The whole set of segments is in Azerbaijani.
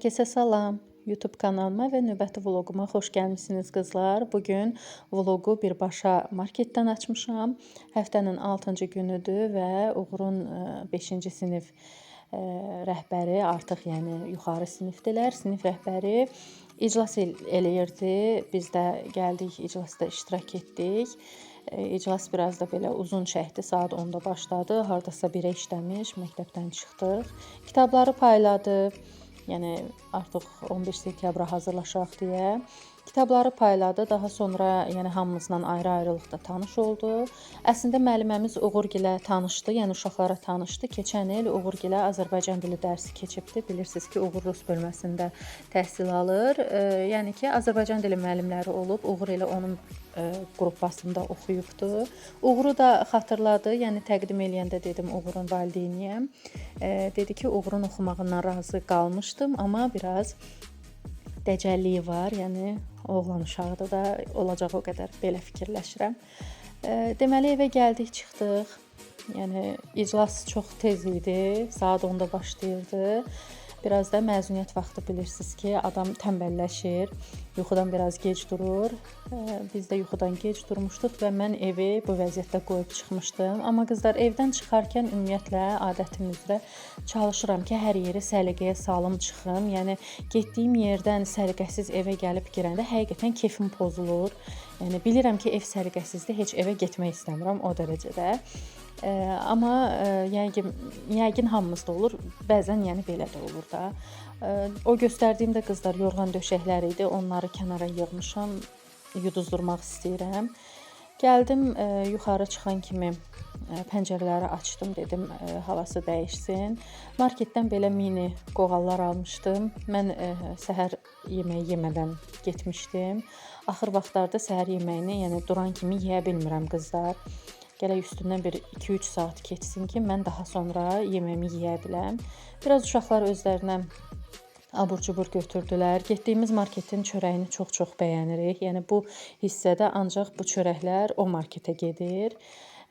Hər kəsə salam. YouTube kanalıma və növbəti vloquma xoş gəlmisiniz qızlar. Bugün vloqu birbaşa marketdən açmışam. Həftənin 6-cı günüdür və Uğurun 5-ci sinif rəhbəri artıq, yəni yuxarı sinifdilər. Sinif rəhbəri iclas eləyirdi. Biz də gəldik, iclasda iştirak etdik. İclas biraz da belə uzun çəkdi. Saat 10-da başladı. Hardasa 1-ə işləmiş, məktəbdən çıxdıq. Kitabları payladı. Yəni artıq 15 sentyabra hazırlaşaq deyə kitabları payladı. Daha sonra yəni hamımızla ayrı-ayrılıqda tanış oldu. Əslində müəlliməmiz Uğurgilə tanışdı, yəni uşaqlara tanışdı. Keçən il Uğurgilə Azərbaycan dili dərsi keçibdi. Bilirsiniz ki, Uğur rus bölməsində təhsil alır. Yəni ki, Azərbaycan dili müəllimləri olub. Uğur elə onun qrupasında oxuyubdu. Uğuru da xatırladı. Yəni təqdim eləyəndə dedim Uğurun valideyniyəm. Dedi ki, Uğurun oxumağından razı qalmışdım, amma biraz dəcəlliyi var. Yəni oğlan uşağıdır da, olacaq o qədər, belə fikirləşirəm. Deməli evə gəldik, çıxdıq. Yəni iclas çox tez idi. Saat 10-da başlayırdı. Biraz da məzuniyyət vaxtı bilirsiniz ki, adam tənbəlləşir, yuxudan biraz gec durur. Biz də yuxudan gec durmuşduq və mən evi bu vəziyyətdə qoyub çıxmışdım. Amma qızlar, evdən çıxarkən ümumiyyətlə adətim üzrə çalışıram ki, hər yeri səliqəyə salım çıxım. Yəni getdiyim yerdən səliqəsiz evə gəlib girəndə həqiqətən kefim pozulur. Yəni bilirəm ki, ev səliqəsizdir, heç evə getmək istəmirəm o dərəcədə. Amma yəqin hamımızda olur. Bəzən yəni belə də olur da. O göstərdiyim də qızlar yorğan döşəkləri idi. Onları kənara yığmışam. Yuduzdurmaq istəyirəm. Gəldim, yuxarı çıxan kimi pəncərələri açdım, dedim havası dəyişsin. Marketdən belə mini qoğallar almışdım. Mən səhər yeməyi yemədən getmişdim. Axır vaxtlarda səhər yeməyini, yəni duran kimi yeyə bilmirəm qızlar. Gərək üstündən bir 2-3 saat keçsin ki, mən daha sonra yeməyimi yeyə biləm. Biraz uşaqlar özlərinə abur-cubur götürdülər. Getdiyimiz marketin çörəyini çox-çox bəyənirik. Yəni bu hissədə ancaq bu çörəklər o marketə gedir.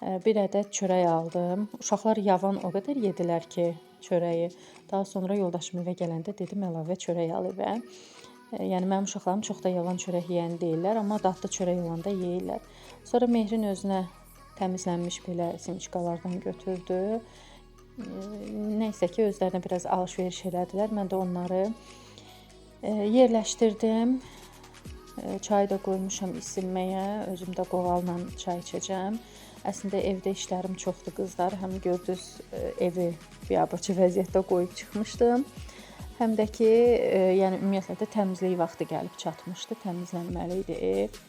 Bir ədəd çörək aldım. Uşaqlar yavan o qədər yedilər ki, çörəyi. Daha sonra yoldaşım evə gələndə dedim əlavə çörək al evə. Yəni mənim uşaqlarım çox da yavan çörək yeyən deyillər, amma dadlı çörək olanda yeyirlər. Sonra Mehrin özünə təmizlənmiş belə simiçkalardan götürdü. Nəysə ki, özlərinə biraz alış-veriş elədilər. Mən də onları yerləşdirdim. Çayı da qoymuşam isinməyə. Özüm də qoğalla çay içəcəm. Əslində evdə işlərim çoxdur qızlar. Həm gördünüz evi biabırçı vəziyyətdə qoyub çıxmışdım. Həm də ki, yəni ümumiyyətlə də təmizlik vaxtı gəlib çatmışdı. Təmizlənməli idi ev.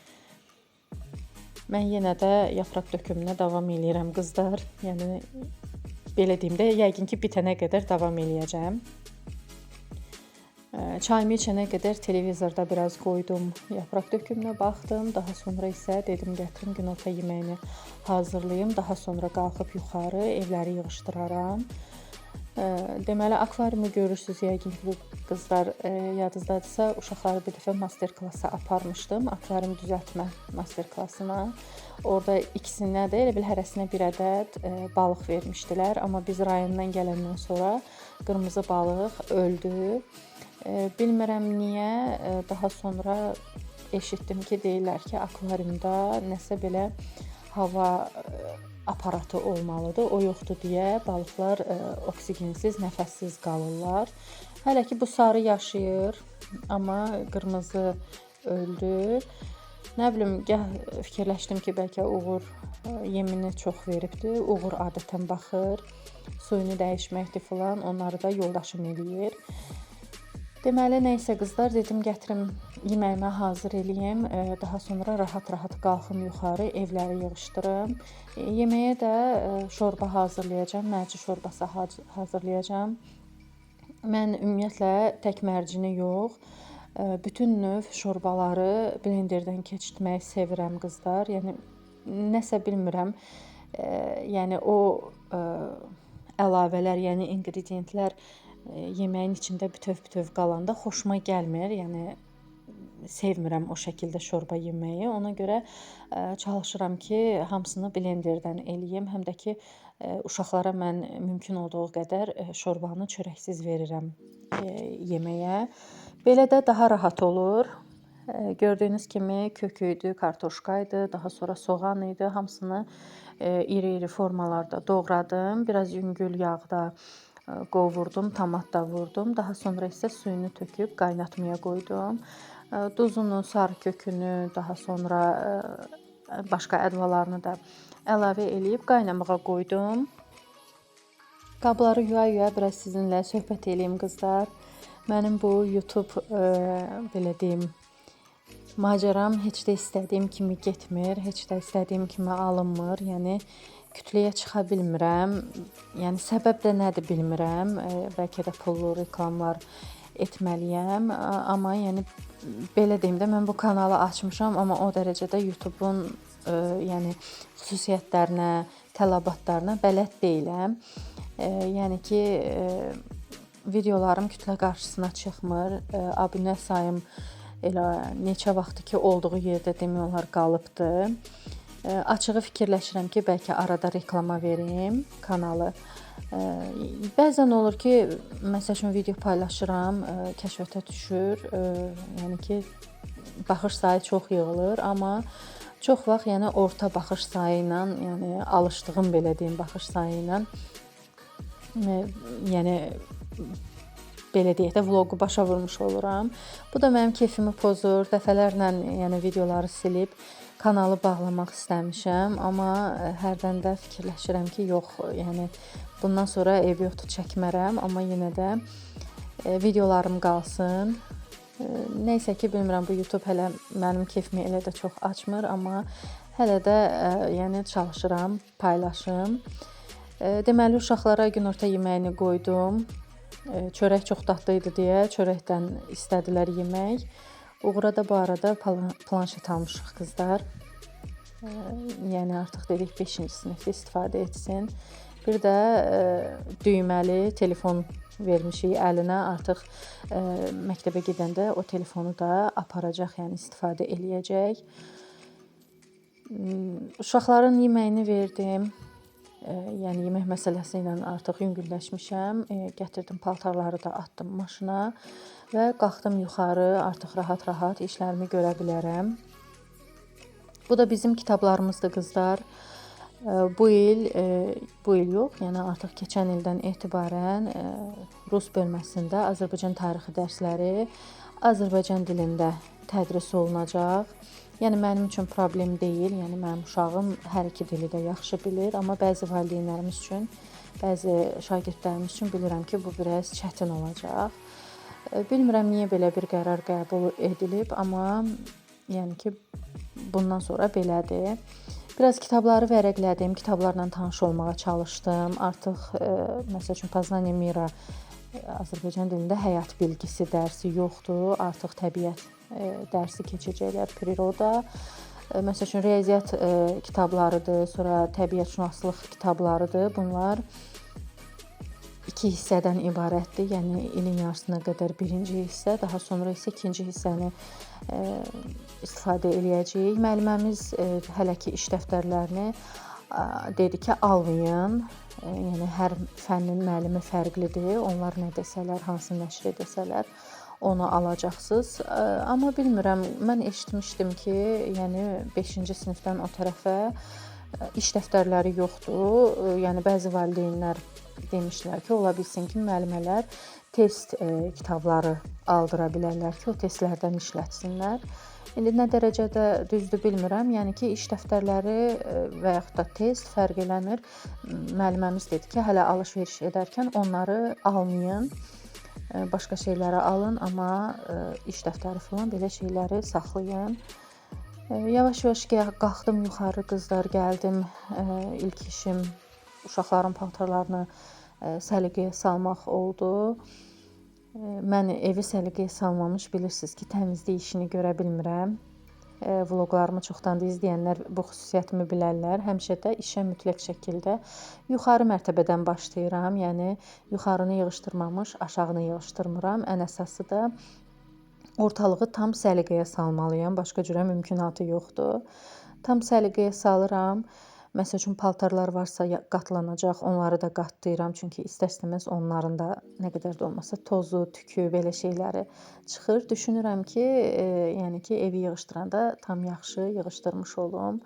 Mən yenə də yapraq dökümünə davam eləyirəm qızlar. Yəni belə deyim də, yəqin ki bitənə qədər davam eləyəcəm. Çayımı içənə qədər televizorda biraz qoydum, yapraq dökümünə baxdım. Daha sonra isə dedim gətirim günorta yeməyini hazırlayım. Daha sonra qalxıb yuxarı evləri yığışdıraram. Deməli akvariumu görürsüz yəqin ki, bu qızlar yadınızdadırsa, uşaqları bir dəfə master klassa aparmışdım. Akvarium düzəltmə master klasına. Orada ikisinə də elə bil hərəsinə bir ədəd balıq vermişdilər. Amma biz rayondan gələndən sonra qırmızı balıq öldü. Bilmirəm niyə, daha sonra eşitdim ki, deyirlər ki, akvariumda nəsə belə hava aparatı olmalıdır. O yoxdur deyə balıqlar oksigensiz, nəfəssiz qalırlar. Hələ ki bu sarı yaşayır, amma qırmızı öldü. Nə bilim, gah fikirləşdim ki, bəlkə Uğur yemini çox veribdi. Uğur adətən baxır, suyunu dəyişməkdir filan, onları da yoldaşım eləyir. Deməli, nəysə qızlar, dedim gətirim yeməyimi hazır eləyim. Daha sonra rahat-rahat qalxım yuxarı, evləri yığışdırım. Yeməyə də şorba hazırlayacağam, mərci şorbası hazırlayacağam. Mən ümumiyyətlə tək mərcini yox, bütün növ şorbaları blenderdən keçirtməyi sevirəm qızlar. Yəni nəsə bilmirəm, yəni o əlavələr, yəni ingredientlər yeməyin içində bütöv-bütöv qalanda xoşuma gəlmir. Yəni sevmirəm o şəkildə şorba yeməyi. Ona görə çalışıram ki, hamısını blenderdən eləyim. Həm də ki, uşaqlara mən mümkün olduğu qədər şorbanı çörəksiz verirəm yeməyə. Belə də daha rahat olur. Gördüyünüz kimi kökü idi, kartoşka idi, daha sonra soğan idi. Hamısını iri-iri formalarda doğradım. Biraz yüngül yağda qovurdum, tomat da vurdum. Daha sonra isə suyunu töküb qaynatmaya qoydum. Duzunu, sarı kökünü, daha sonra başqa ədvalarını da əlavə eləyib qaynamağa qoydum. Qabları yuya-yuya biraz sizinlə söhbət eləyim qızlar. Mənim bu YouTube belə deyim, maceram heç də istədiyim kimi getmir, heç də istədiyim kimi alınmır. Yəni kütləyə çıxa bilmirəm. Yəni səbəb də nədir bilmirəm. Bəlkə də pullu reklamlar etməliyəm. Amma yəni belə deyim də, mən bu kanalı açmışam, amma o dərəcədə YouTube-un yəni xüsusiyyətlərinə, tələbatlarına bələd deyiləm. Yəni ki, videolarım kütlə qarşısına çıxmır. Abunə sayım elə neçə vaxtdır ki, olduğu yerdə demək olar qalıbdı. Açığı fikirləşirəm ki, bəlkə arada reklama verim kanalı. Bəzən olur ki, məsəl üçün video paylaşıram, kəşfətə düşür. Yəni ki, baxış sayı çox yığılır, amma çox vaxt yəni orta baxış sayı ilə, yəni alışdığım belə deyim, baxış sayı ilə, yəni belə deyək də vloqu başa vurmuş oluram. Bu da mənim kefimi pozur. Dəfələrlə yəni videoları silib kanalı bağlamaq istəmişəm, amma hərdən də fikirləşirəm ki, yox, yəni bundan sonra ev yoxdur çəkmərəm, amma yenə də videolarım qalsın. Nəysə ki, bilmirəm, bu YouTube hələ mənim kefimi elə də çox açmır, amma hələ də yəni çalışıram, paylaşım. Deməli uşaqlara günorta yeməyini qoydum. Çörək çox dadlı idi deyə çörəkdən istədilər yemək. Uğura da bu arada planşet almışıq qızlar. Yəni artıq dedik 5-ci sinifdə istifadə etsin. Bir də düyməli telefon vermişik əlinə. Artıq məktəbə gedəndə o telefonu da aparacaq, yəni istifadə eləyəcək. Uşaqların yeməyini verdim. Yəni yemək məsələsi ilə artıq yüngülləşmişəm. Gətirdim paltarları da atdım maşına və qalxdım yuxarı, artıq rahat-rahat işlərimi görə bilərəm. Bu da bizim kitablarımızdır qızlar. Bu il, bu il yox, yəni artıq keçən ildən etibarən rus bölməsində Azərbaycan tarixi dərsləri Azərbaycan dilində tədris olunacaq. Yəni mənim üçün problem deyil. Yəni mənim uşağım hər iki dili də yaxşı bilir, amma bəzi valideynlərimiz üçün, bəzi şagirdlərimiz üçün bilirəm ki, bu biraz çətin olacaq. Bilmirəm niyə belə bir qərar qəbul edilib, amma yəni ki, bundan sonra belədir. Biraz kitabları vərəqlədim, kitablarla tanış olmağa çalışdım. Artıq məsəl üçün Poznanie Mira Azərbaycan dilində həyat bilgisi dərsi yoxdur. Artıq təbiət dərsi keçəcəklər, priroda. Məsəl üçün riyaziyyat kitablarıdır, sonra təbiətşünaslıq kitablarıdır. Bunlar iki hissədən ibarətdir. Yəni ilin yarısına qədər birinci hissə, daha sonra isə ikinci hissəni istifadə eləyəcəyik. Müəlliməmiz hələ ki iş dəftərlərini dedi ki, almayın. Yəni hər fənnin müəllimi fərqlidir. Onlar nə desələr, hansı nəşr edəsələr, onu alacaqsınız. Amma bilmirəm, mən eşitmişdim ki, yəni 5-ci sinifdən o tərəfə iş dəftərləri yoxdur. Yəni bəzi valideynlər demişdilər ki, ola bilsin ki, müəllimələr test kitabları aldıra bilərlər ki, o testlərdən işlətsinlər. İndi nə dərəcədə düzdür bilmirəm. Yəni ki, iş dəftərləri və yaxud da test fərq eləmir. Müəlliməmiz dedi ki, hələ alış-veriş edərkən onları almayın. Başqa şeyləri alın, amma iş dəftəri falan belə şeyləri saxlayın. Yavaş-yavaş qalxdım yuxarı qızlar, gəldim. İlk işim uşaqların paltarlarını səliqəyə salmaq oldu. Mən evi səliqəyə salmamış bilirsiniz ki, təmizlik işini görə bilmirəm. Vloqlarımı çoxdandır izləyənlər bu xüsusiyyətimi bilərlər. Həmişə də işə mütləq şəkildə yuxarı mərtəbədən başlayıram. Yəni yuxarını yığışdırmamış, aşağını yığışdırmıram. Ən əsası da Ortalığı tam səliqəyə salmalıyam, başqa cürə mümkünatı yoxdur. Tam səliqəyə salıram. Məsəl üçün paltarlar varsa qatlanacaq, onları da qatlayıram. Çünki istər-istəməz onların da nə qədər də olmasa tozu, tükü, belə şeyləri çıxır. Düşünürəm ki, yəni ki, evi yığışdıranda tam yaxşı yığışdırmış olum.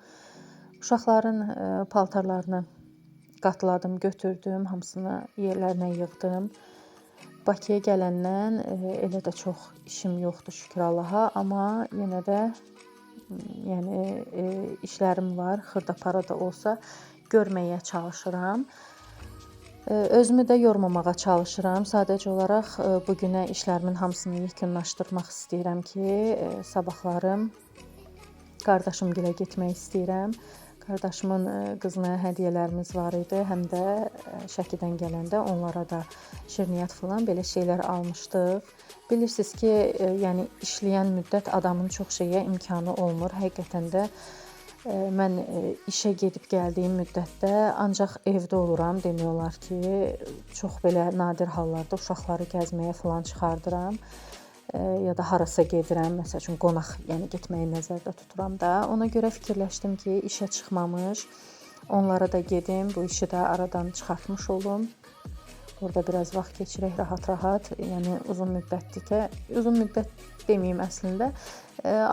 Uşaqların paltarlarını qatladım, götürdüm, hamısını yerlərinə yığdım. Bakıya gələndən elə də çox işim yoxdur, şükür Allaha, amma yenə də yəni işlərim var, xırda-para da olsa görməyə çalışıram. Özümü də yormamağa çalışıram. Sadəcə olaraq bu günə işlərimin hamısını yekunlaşdırmaq istəyirəm ki, sabahlarım qardaşımgilə getmək istəyirəm. Qardaşımın qızına hədiyyələrimiz var idi. Həm də Şəkidən gələndə onlara da şirniyyat filan belə şeylər almışdıq. Bilirsiniz ki, yəni işləyən müddət adamın çox şeyə imkanı olmur. Həqiqətən də mən işə gedib gəldiyim müddətdə ancaq evdə oluram. Demək olar ki, çox belə nadir hallarda uşaqları gəzməyə filan çıxardıram. Ya da harasa gedirəm, məsəl üçün qonaq, yəni getməyi nəzərdə tuturam da. Ona görə fikirləşdim ki, işə çıxmamış onlara da gedim, bu işi də aradan çıxartmış olum. Orada biraz vaxt keçirək rahat-rahat. Yəni uzun müddətdir ki, uzun müddət deməyim əslində,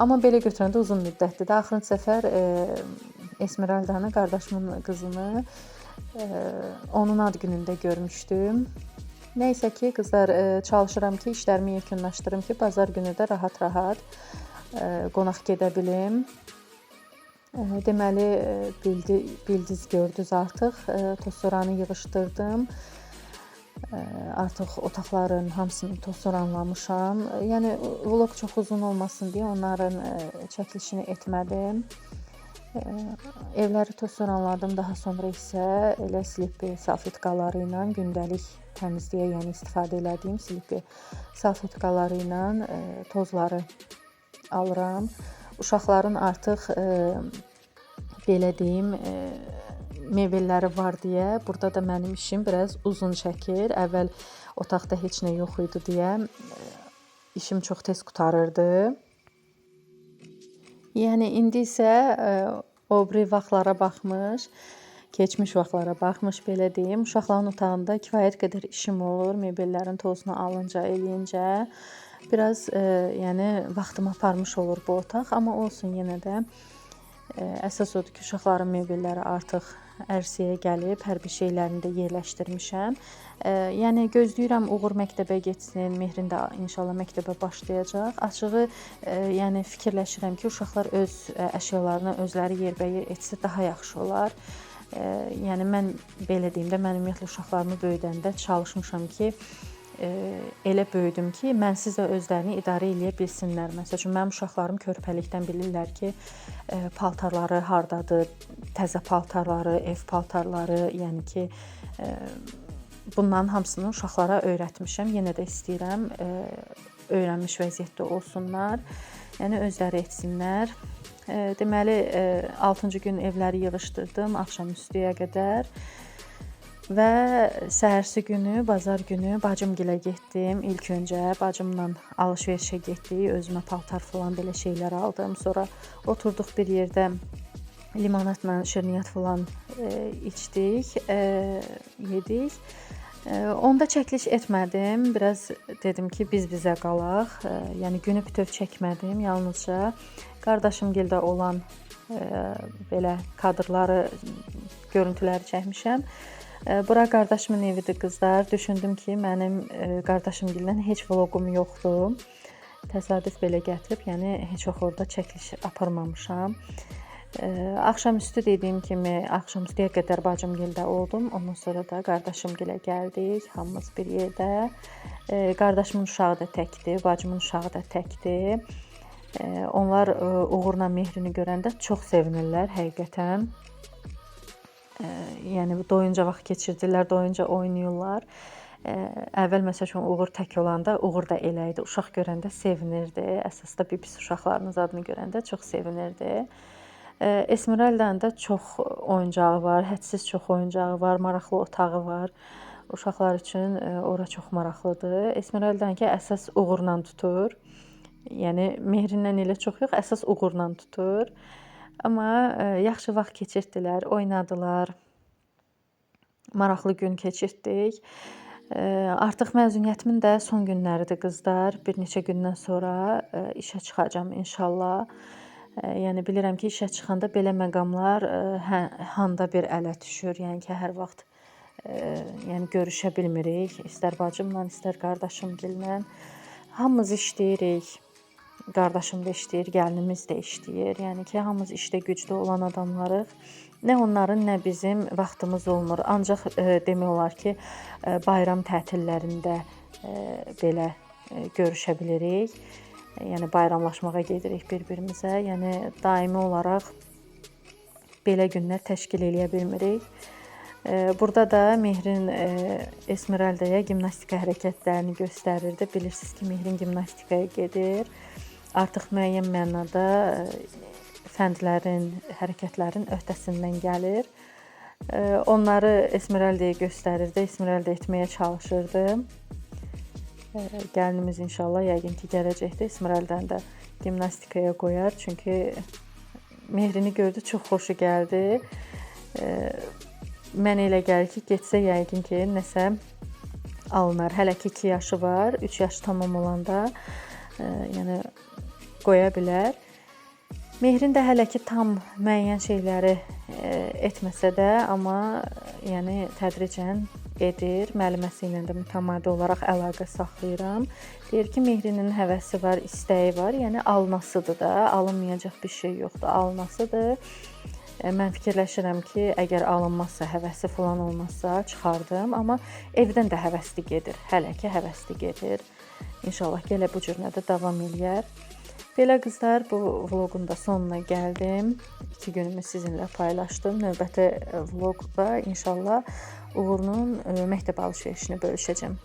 amma belə götürəndə uzun müddətdir də. Axırıncı səfər Esmeraldanı, qardaşımın qızını onun ad günündə görmüşdüm. Nəysə ki, qızlar, çalışıram ki, işlərimi yekunlaşdırım ki, bazar günü də rahat-rahat qonaq gedə bilim. Deməli, bildiz gördünüz artıq. Tozsoranı yığışdırdım. Artıq otaqların hamısını tozsoranlamışam. Yəni vlog çox uzun olmasın deyə onların çəkilişini etmədim. Evləri tozsoranladım. Daha sonra isə elə Sleepy salfetkaları ilə gündəlik təmizliyə, yəni istifadə elədiyim Sleepy salfetkaları ilə tozları alıram. Uşaqların artıq belə deyim, mebelləri var deyə burada da mənim işim biraz uzun çəkir. Əvvəl otaqda heç nə yox idi deyə işim çox tez qurtarırdı. Yəni indi isə o biri vaxtlara baxmış, keçmiş vaxtlara baxmış belə deyim. Uşaqların otağında kifayət qədər işim olur. Mebellərin tozunu alınca, eləyincə biraz yəni vaxtımı aparmış olur bu otaq, amma olsun yenə də əsas odur ki, uşaqların mebelləri artıq ərsəyə gəlib, hər bir şeylərini də yerləşdirmişəm. Yəni gözləyirəm Uğur məktəbə getsin, Mehrin də inşallah məktəbə başlayacaq. Açığı, yəni fikirləşirəm ki, uşaqlar öz əşyalarını özləri yerbəyer etsə daha yaxşı olar. Yəni mən belə deyim də, mən ümumiyyətlə uşaqlarımı böyüdəndə çalışmışam ki, elə böyüdüm ki, mənsiz də özlərini idarə eləyə bilsinlər. Məsəl üçün, mənim uşaqlarım körpəlikdən bilirlər ki, paltarları hardadır, təzə paltarları, ev paltarları, yəni ki, bunların hamısını uşaqlara öyrətmişəm. Yenə də istəyirəm, öyrənmiş vəziyyətdə olsunlar, yəni özləri etsinlər. Deməli, 6-cı gün evləri yığışdırdım axşamüstüyə qədər. Və səhərsi günü, bazar günü bacımgilə getdim. İlk öncə bacımla alış-verişə getdik. Özümə paltar filan belə şeylər aldım. Sonra oturduq bir yerdə limonadla şirniyyat filan içdik, yedik. Onda çəkiliş etmədim. Biraz dedim ki, biz bizə qalaq. Yəni günü bütöv çəkmədim. Yalnızca qardaşımgildə olan belə kadrları, görüntüləri çəkmişəm. Bura qardaşımın evidir qızlar. Düşündüm ki, mənim qardaşımgildən heç vloqum yoxdur. Təsadüf belə gətirib, yəni heç vaxt orada çəkiliş aparmamışam. Axşamüstü dediyim kimi, axşamüstüyə qədər bacımgildə oldum. Ondan sonra da qardaşımgilə gəldik, hamımız bir yerdə. Qardaşımın uşağı da təkdir, bacımın uşağı da təkdir. Onlar Uğurla Mehrini görəndə çox sevinirlər həqiqətən. Yəni doyunca vaxt keçirdirlər, doyunca oynayırlar. Əvvəl məsəl üçün Uğur tək olanda Uğur da elə idi. Uşaq görəndə sevinirdi. Əsas da bibisi uşaqlarının zadını görəndə çox sevinirdi. Esmeraldanın da çox oyuncağı var, hədsiz çox oyuncağı var, maraqlı otağı var. Uşaqlar üçün ora çox maraqlıdır. Esmeraldanınki əsas Uğurla tutur. Yəni Mehrinlə elə çox yox, əsas Uğurla tutur. Amma yaxşı vaxt keçirtdilər, oynadılar. Maraqlı gün keçirtdik. Artıq məzuniyyətimin də son günləridir qızlar. Bir neçə gündən sonra işə çıxacağam inşallah. Yəni bilirəm ki, işə çıxanda belə məqamlar handa bir ələ düşür. Yəni ki, hər vaxt yəni görüşə bilmirik. İstər bacımla, istər qardaşımgillə. Hamımız işləyirik. Qardaşım da işləyir, gəlinimiz də işləyir. Yəni ki, hamımız işdə gücdə olan adamlarıq. Nə onların, nə bizim vaxtımız olmur. Ancaq demək olar ki, bayram tətillərində belə görüşə bilirik. Yəni bayramlaşmağa gedirik bir-birimizə. Yəni daimi olaraq belə günlər təşkil eləyə bilmirik. Burada da Mehrin Esmeraldaya gimnastika hərəkətlərini göstərirdi. Bilirsiniz ki, Mehrin gimnastikaya gedir. Artıq müəyyən mənada fəndlərin, hərəkətlərin öhdəsindən gəlir. Onları Esmeraldaya göstərirdi, Esmeralda etməyə çalışırdı. Gəlinimiz inşallah yəqin ki, gələcəkdə Esmeraldanı da gimnastikaya qoyar. Çünki Mehrini gördü, çox xoşu gəldi. Mənə elə gəlir ki, getsə yəqin ki, nəsə alınar. Hələ ki 2 yaşı var, 3 yaşı tamam olanda yəni qoya bilər. Mehrin də hələ ki tam müəyyən şeyləri etməsə də, amma yəni tədricən edir. Müəlliməsi ilə də mütəmadi olaraq əlaqə saxlayıram. Deyir ki, Mehrinin həvəsi var, istəyi var. Yəni alınasıdır da, alınmayacaq bir şey yoxdur, alınasıdır. Mən fikirləşirəm ki, əgər alınmazsa, həvəsi falan olmazsa çıxardım, amma evdən də həvəsli gedir. Hələ ki həvəsli gedir. İnşallah ki, elə bu cürünə də davam eləyər. Belə qızlar, bu vloqun da sonuna gəldim. 2 günümü sizinlə paylaşdım. Növbəti vloqda inşallah Uğurun məktəb alış-verişini bölüşəcəm.